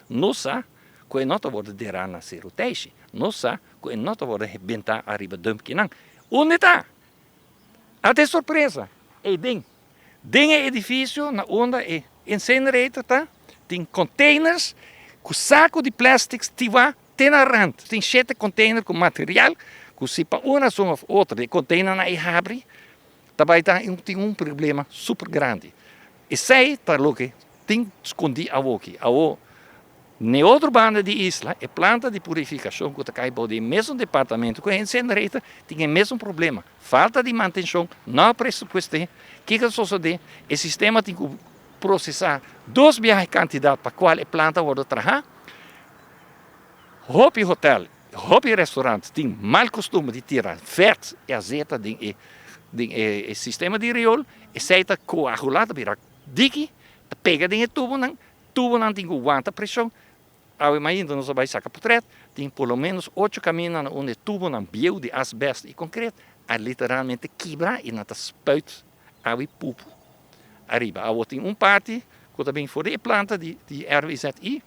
Nos sa ku e no ta wòrdu derá na Seru Teishi. Nos sa ku e no ta wòrdu bentá ariba dùmpkinan. Unda e ta? Ata e sorpresa! Ei den. Den e edifisio na unda e incinerator ta, tin containers ku saku di plastic stiwá te na rand. Tin shete container ku material ku si pa un rason òf otro e containernan ei habri, ta bai ta tin un problema super grandi. Esei ta loke tin skondí awoki. Awo, n'e otro banda di isla, e planta di purifikashon ku ta kai bou di e mesun departamento ku e incinerator tin e mesun problema. Falta di mantenshon, no a presupuest'é. Kiko ta sosodé? E sistema tin ku prosesá dos biaha e kantidat pa kual e planta a wòrdu trahá. Hopi hotèl, hopi restaurant tin mal kostumber di tira vèt i azeta den e den e sistema di riol. Esei ta koagulá, ta bira diki, ta pega den e tubonan. Tubonan tin ku wanta preshon. Awe mainta nos a bai saka potret, tin por lo menos ocho kaminda na unda e tubonan bieu di asbest i konkret a literalmente kibra i nan ta spuit awe pupu ariba. Awor tin un parti ku ta bin for di e planta di RWZI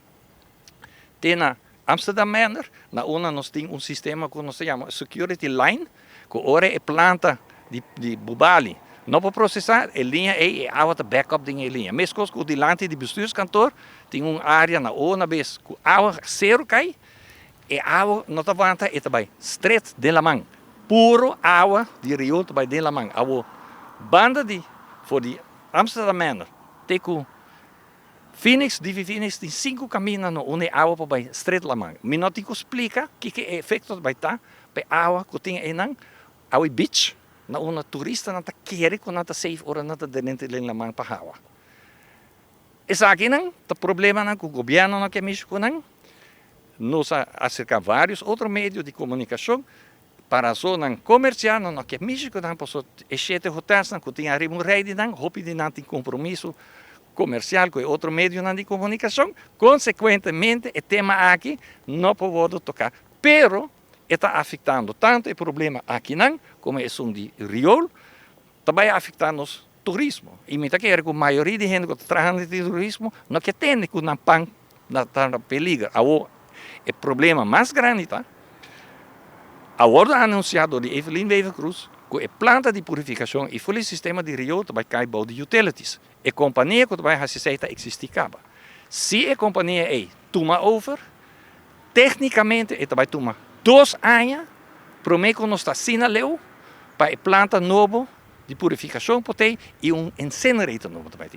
te na Amsterdam Manor, na unda nos tin un sistema ku nos ta yama security line, ku ora e planta di Bubali no por prosesá e liña ei, e awa ta back up den e liña. Meskos ku dilanti di bestuurskantoor tin un área na unda bes ku awa seru kai, e awa no ta wanta, e ta bai stret den laman. Puro awa di riool ta bai den laman. Awor banda di for di Amsterdam Manor te ku Phoenix, Divi Phoenix tin sinku kaminda no unda e awa por bai stret laman. Mi no tin ku splika kiko e efekto ta bai ta pa e awa ku tin einan, awa e beach, na unda turistanan ta kere ku nan ta safe ora nan ta drenta den laman pa hawa. Esakinan ta problemanan ku gobièrnu no ke mishi ku nan. Nos a aserká vários otro medio di komunikashon pa rasonnan komersial nan no ke mishi ku nan pasobra e shete hotèlsnan ku tin ariba un rei di nan hopi di nan tin kompromiso komersial ku e otro medionan di komunikashon. Konsekuentemente e tema aki no por wòrdu toká pero e ta afektando tantu e problema akinan komo esun di riool ta bai afektá nos turismo. I mi ta kere ku mayoria di hende ku ta traha den turismo no ke tende ku nan pan ta na peliger. Awor e problema mas grandi ta, a wòrdu anunsiá dor di Evelyn Wever-Croes ku e planta di purifikashon i ful e sistema di riool ta bai kai bou di utilities. E kompania ku ta bai hasi esei ta eksistí kaba. Si e kompania ei tuma over, Téknikamente e ta bai tuma 2 aña promé ku nos ta asina leu pa e planta nobo di purifikashon por tei i un incinerator nobo ta bai tin.